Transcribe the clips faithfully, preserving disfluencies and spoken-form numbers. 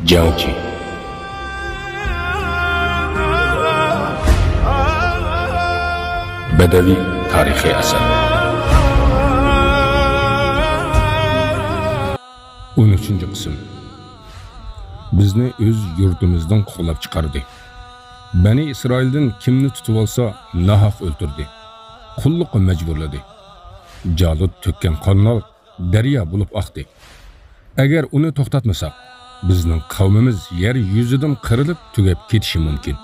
جياڭجى. بەدەۋىي تارىخىي ئەسەر. ئون ئۈچىنچى قىسىم. بىزنى ئۆز يۇرتىمىزدىن قوغلاپ چىقاردى. بەنى ئىسرائىلدىن كىمنى تۇتۇۋالسا، ناھەق ئۆلتۈردى. قۇللۇققا مەجبۇرلىدى. جالۇت تۆككەن قانلار دەريا بولۇپ ئاقتى. ئەگەر ئۇنى توختاتمىساق، بىزنىڭ قەۋمىمىز يەر يۈزىدىن قىرىلىپ تۈگەپ كېتىشى مۇمكىن.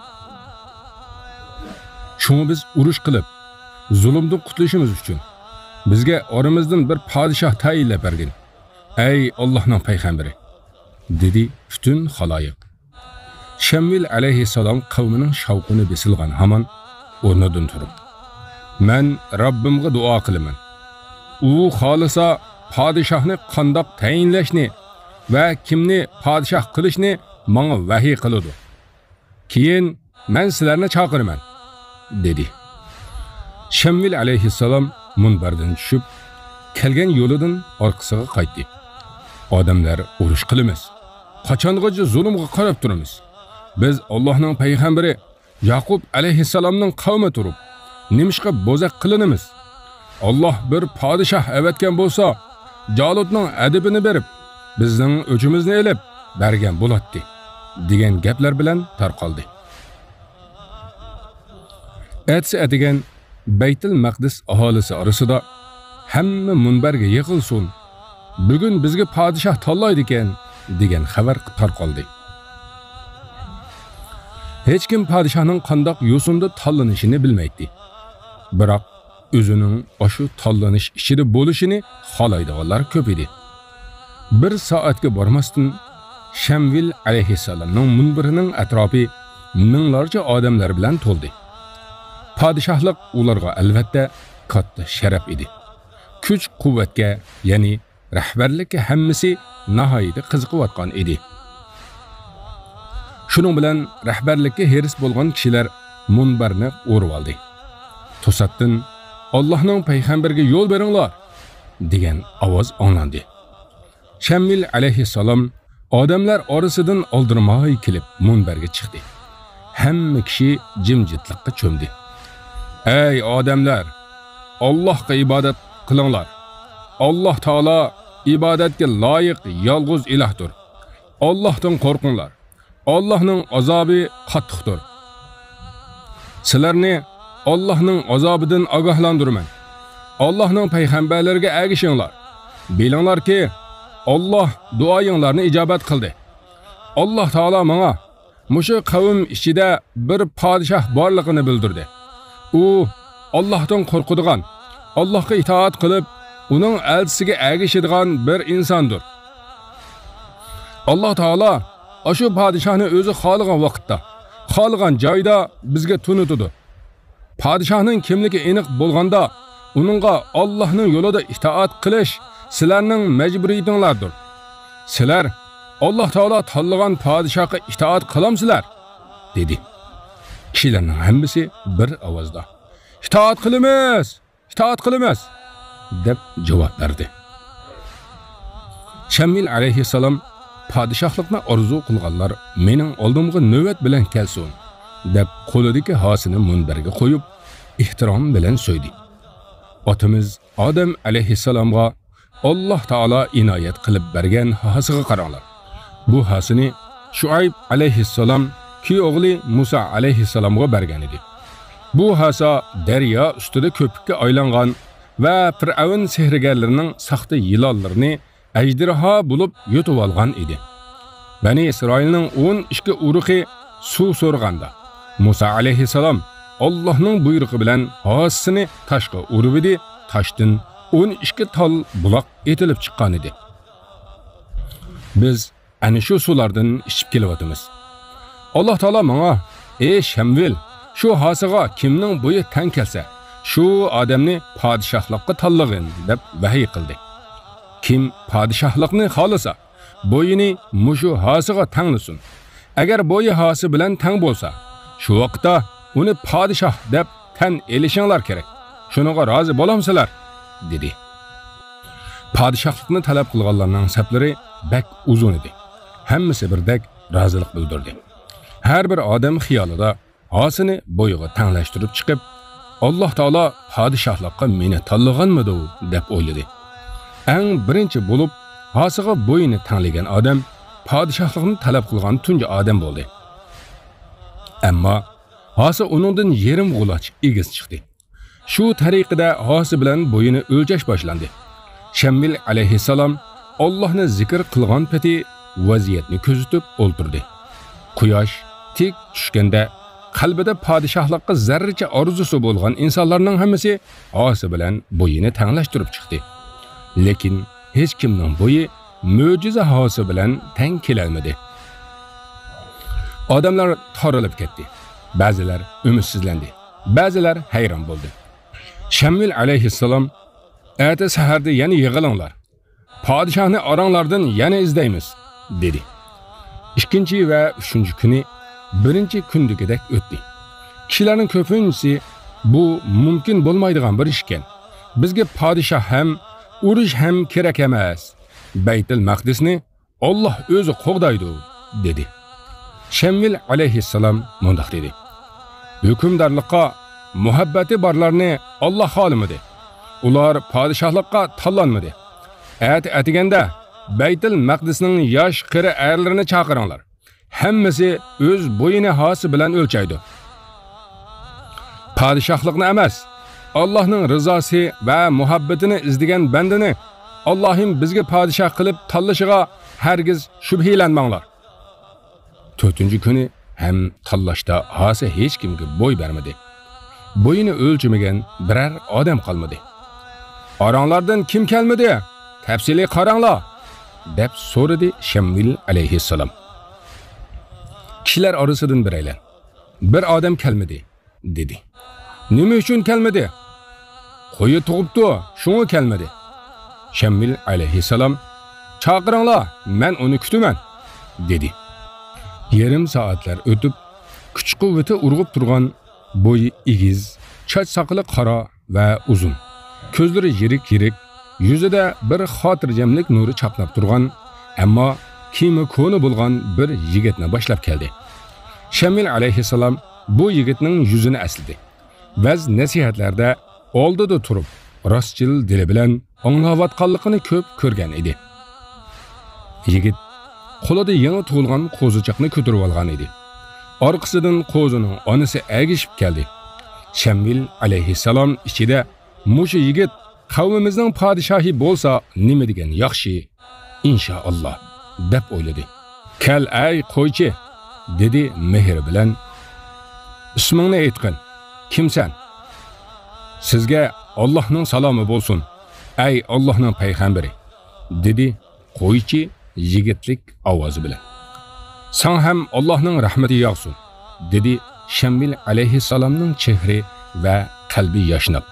شۇڭا بىز ئۇرۇش قىلىپ، زۇلۇمدىن قۇتۇلۇشىمىز ئۈچۈن، بىزگە ئارىمىزدىن بىر پادىشاھ تەيىنلەپ بەرگىن، ئەي ئاللاھنىڭ پەيغەمبىرى، دېدى پۈتۈن خالايىق. شەمۋىل ئەلەيھىسسالام قەۋمىنىڭ شاۋقۇنى بېسىلغان ھامان ئورنىدىن تۇرۇپ، مەن رەببىمغا دۇئا قىلىمەن. ئۇ خالىسا پادىشاھنى قانداق تەيىنلەشنى ۋە كىمنى پادىشاھ قىلىشنى ماڭا ۋەھىي قىلىدۇ. كېيىن مەن سىلەرنى چاقىرىمەن، دېدى. شەمۋىل ئەلەيھىسسالام مۇنبەردىن چۈشۈپ، كەلگەن يولىدىن ئارقىسىغا قايتتى. ئادەملەر ئۇرۇش قىلىمىز. قاچانغىچە زۇلۇمغا قاراپ تۇرىمىز؟ بىز ئاللاھنىڭ پەيغەمبىرى ياقۇپ ئەلەيھىسسالامنىڭ قەۋمى تۇرۇپ، نېمىشقا بوزەك قىلىنىمىز؟ ئاللاھ بىر پادىشاھ ئەۋەتكەن بولسا، جالۇتنىڭ ئەدىپىنى بېرىپ، بىزنىڭ ئۆچىمىزنى ئېلىپ بەرگەن بولاتتى، دېگەن گەپلەر بىلەن تارقالدى. ئەتىسى ئەتىگەن بەيتۇل مەقدىس ئاھالىسى ئارىسىدا، ھەممە مۇنبەرگە يىغىلسۇن، بۈگۈن بىزگە پادىشاھ تاللايدىكەن، دېگەن خەۋەر تارقالدى. ھېچكىم پادىشاھنىڭ قانداق يوسۇندا تاللىنىشىنى بىلمەيتتى. بىراق، ئۆزىنىڭ ئاشۇ تاللىنىش ئىچىدە بولۇشىنى خالايدىغانلار كۆپ ئىدى. بىر سائەتكە بارماستىن، شەمۋىل ئەلەيھىسسالامنىڭ مۇنبىرىنىڭ ئەتراپى مىڭلارچە ئادەملەر بىلەن تولدى. پادىشاھلىق ئۇلارغا ئەلۋەتتە كاتتا شەرەپ ئىدى. كۈچ-قۇۋۋەتكە، يەنى رەھبەرلىككە ھەممىسى ناھايىتى قىزىقىۋاتقان ئىدى. شۇنىڭ بىلەن رەھبەرلىككە ھېرىس بولغان كىشىلەر مۇنبەرنى ئورىۋالدى. توساتتىن، «ئاللاھنىڭ پەيغەمبىرىگە يول بېرىڭلار!» دېگەن ئاۋاز ئاڭلاندى. شەمۋىل ئەلەيھىسسالام ئادەملەر ئارىسىدىن ئالدىرىماي كېلىپ مۇنبەرگە چىقتى. ھەممە كىشى جىمجىتلىققا چۆمدى. «ئەي ئادەملەر، ئاللاھقا ئىبادەت قىلىڭلار. ئاللاھ تائالا ئىبادەتكە لايىق يالغۇز ئىلاھتۇر. ئاللاھتىن قورقۇڭلار. ئاللاھنىڭ ئازابى قاتتىقتۇر. سىلەرنى ئاللاھنىڭ ئازابىدىن ئاگاھلاندۇرىمەن. ئاللاھنىڭ پەيغەمبەرلىرىگە ئەگىشىڭلار. بىلىڭلاركى، ئاللاھ دۇئايىڭلارنى ئىجابەت قىلدى. ئاللاھ تائالا ماڭا مۇشۇ قەۋم ئىچىدە بىر پادىشاھ بارلىقىنى بىلدۈردى. ئۇ ئاللاھتىن قورقىدىغان، ئاللاھقا ئىتائەت قىلىپ، ئۇنىڭ ئەلچىسىگە ئەگىشىدىغان بىر ئىنساندۇر. ئاللاھ تائالا ئاشۇ پادىشاھنى ئۆزى خالىغان ۋاقىتتا، خالىغان جايدا بىزگە تونۇتىدۇ. پادىشاھنىڭ كىملىكى ئېنىق بولغاندا، ئۇنىڭغا ئاللاھنىڭ يولىدا ئىتائەت قىلىش سىلەرنىڭ مەجبۇرىيىتىڭلاردۇر. سىلەر ئاللاھ تائالا تاللىغان پادىشاھقا ئىتائەت قىلامسىلەر؟» دېدى. كىشىلەرنىڭ ھەممىسى بىر ئاۋازدا، «ئىتائەت قىلىمىز! ئىتائەت قىلىمىز!» دەپ جاۋاب بەردى. شەمۋىل ئەلەيھىسسالام، «پادىشاھلىقنى ئارزۇ قىلغانلار مېنىڭ ئالدىمغا نۆۋەت بىلەن كەلسۇن!» دەپ قولىدىكى ھاسىنى مۇنبەرگە قويۇپ، ئېھتىرام بىلەن سۆيدى. «ئاتىمىز ئادەم ئەلەيھىسسالامغا ئاللاھ تائالا ئىنايەت قىلىپ بەرگەن ھاسىغا قاراڭلار. بۇ ھاسىنى شۇئەيب ئەلەيھىسسالام كۈيئوغلى مۇسا ئەلەيھىسسالامغا بەرگەن ئىدى. بۇ ھاسا دەريا ئۈستىدە كۆپۈككە ئايلانغان ۋە پىرئەۋن سېھىرگەرلىرىنىڭ ساختا يىلانلىرىنى ئەجدىھا بولۇپ يۇتۇۋالغان ئىدى. بەنى ئىسرائىلنىڭ ئون ئىككى ئۇرۇقى سۇ سورىغاندا، مۇسا ئەلەيھىسسالام ئاللاھنىڭ بۇيرۇقى بىلەن ھاسىسىنى تاشقا ئۇرۇۋىدى، تاشتىن ئون ئىككى تال بۇلاق ئېتىلىپ چىققانىدى. بىز ئەنە شۇ سۇلاردىن ئىچىپ كېلىۋاتىمىز. ئاللاھ تائالا ماڭا، ئى شەمۋىل، شۇ ھاسىغا كىمنىڭ بويى تەڭ كەلسە، شۇ ئادەمنى پادىشاھلىققا تاللىغىن، دەپ ۋەھىي قىلدى. كىم پادىشاھلىقنى خالىسا، بويىنى مۇشۇ ھاسىغا تەڭلىسۇن. ئەگەر بويى ھاسا بىلەن تەڭ بولسا، شۇ ۋاقىتتا ئۇنى پادىشاھ دەپ تەن ئېلىشىڭلار كېرەك. شۇنىڭغا رازى بولامسىلەر؟ دېدى. پادىشاھلىقنى تەلەپ قىلغانلارنىڭ سەپلىرى بەك ئۇزۇن ئىدى. ھەممىسى بىردەك رازىلىق بىلدۈردى. ھەر بىر ئادەم خىيالىدا ھاسىنى بويىغا تەڭلەشتۈرۈپ چىقىپ، «ئاللاھ تائالا پادىشاھلىققا مېنى تاللىغانمىدۇ؟» دەپ ئويلىدى. ئەڭ بىرىنچى بولۇپ ھاسىغا بويىنى تەڭلىگەن ئادەم پادىشاھلىقنى تەلەپ قىلغان تۇنجى ئادەم بولدى. ئەمما ھاسا ئۇنىڭدىن يېرىم غۇلاچ ئېگىز چىقتى. شۇ تەرىقىدە ھاسا بىلەن بويىنى ئۆلچەش باشلاندى. شەمۋىل ئەلەيھىسسالام ئاللاھنى زىكىر قىلغان پېتى ۋەزىيەتنى كۆزىتىپ ئولتۇردى. قۇياش تىك چۈشكەندە، قەلبىدە پادىشاھلىققا زەررىچە ئارزۇسى بولغان ئىنسانلارنىڭ ھەممىسى ھاسا بىلەن بويىنى تەڭلەشتۈرۈپ چىقتى. لېكىن ھېچكىمنىڭ بويى مۆجىزە ھاسا بىلەن تەڭ كېلەلمىدى. ئادەملەر تارىلىپ كەتتى. بەزىلەر ئۈمىدسىزلەندى. بەزىلەر ھەيران بولدى. شەمۋىل ئەلەيھىسسالام، «ئەتە سەھەردە يەنە يىغىلىڭلار. پادىشاھنى ئاراڭلاردىن يەنە ئىزدەيمىز» دېدى. ئىككىنچى ۋە ئۈچىنچى كۈنى بىرىنچى كۈندىكىدەك ئۆتتى. كىشىلەرنىڭ كۆپىنچىسى، «بۇ مۇمكىن بولمايدىغان بىر ئىش ئىكەن. بىزگە پادىشاھ ھەم، ئۇرۇش ھەم كېرەك ئەمەس. بەيتۇل مەقدىسنى ئاللاھ ئۆزى قوغدايدۇ» دېدى. شەمۋىل ئەلەيھىسسالام مۇنداق دېدى: «ھۆكۈمدارلىققا مۇھەببىتى بارلارنى ئاللاھ خالىمىدى. ئۇلار پادىشاھلىققا تاللانمىدى. ئەتە ئەتىگەندە بەيتۇل مەقدىسنىڭ ياش قېرى ئەرلىرىنى چاقىرىڭلار. ھەممىسى ئۆز بويىنى ھاسا بىلەن ئۆلچەيدۇ. پادىشاھلىقنى ئەمەس، ئاللاھنىڭ رىزاسى ۋە مۇھەببىتىنى ئىزدىگەن بەندىنى ئاللاھىم بىزگە پادىشاھ قىلىپ تاللىشىغا ھەرگىز شۈبھىلەنمەڭلار.» تۆتىنچى كۈنى ھەم تاللاشتا ھاسا ھېچكىمگە بوي بەرمىدى. بويىنى ئۆلچىمىگەن بىرەر ئادەم قالمىدى. «ئاراڭلاردىن كىم كەلمىدى؟ تەپسىلىي قاراڭلار!» دەپ سورىدى شەمۋىل ئەلەيھىسسالام. كىشىلەر ئارىسىدىن بىرەيلەن، «بىر ئادەم كەلمىدى» دېدى. «نېمە ئۈچۈن كەلمىدى؟» «قويى تۇغۇپتۇ، شۇڭا كەلمىدى.» شەمۋىل ئەلەيھىسسالام، «چاقىرىڭلار، مەن ئۇنى كۈتىمەن» دېدى. يېرىم سائەتلەر ئۆتۈپ، كۈچ-قۇۋۋىتى ئۇرغۇپ تۇرغان، بويى ئېگىز، چاچ-ساقىلى قارا ۋە ئۇزۇن، كۆزلىرى يىرىك-يىرىك، يۈزىدە بىر خاتىرجەملىك نۇرى چاقناپ تۇرغان، ئەمما كىيىمى كونا بولغان بىر يىگىتنى باشلاپ كەلدى. شەمۋىل ئەلەيھىسسالام بۇ يىگىتنىڭ يۈزىنى ئەسلىدى. ۋەز-نەسىھەتلەردە ئالدىدا تۇرۇپ، راستچىل دىلى بىلەن ئاڭلاۋاتقانلىقىنى كۆپ كۆرگەن ئىدى. يىگىت قولىدا يېڭى تۇغۇلغان قوزىچاقنى كۆتۈرۈۋالغان ئىدى. ئارقىسىدىن قوزىنىڭ ئانىسى ئەگىشىپ كەلدى. شەمۋىل ئەلەيھىسسالام ئىچىدە، «مۇشۇ يىگىت قەۋمىمىزنىڭ پادىشاھى بولسا نېمە دېگەن ياخشى، ئىنشائاللا» دەپ ئويلىدى. «كەل، ئەي قويچى» دېدى مېھرى بىلەن. «ئىسمىڭنى ئېيتقىن. كىمسەن؟» «سىزگە ئاللاھنىڭ سالامى بولسۇن، ئەي ئاللاھنىڭ پەيغەمبىرى» دېدى قويچى يىگىتلىك ئاۋازى بىلەن. «ساڭا ھەم ئاللاھنىڭ رەھمىتى ياغسۇن» دېدى شەمۋىل ئەلەيھىسسالامنىڭ چېھرى ۋە قەلبى ياشناپ.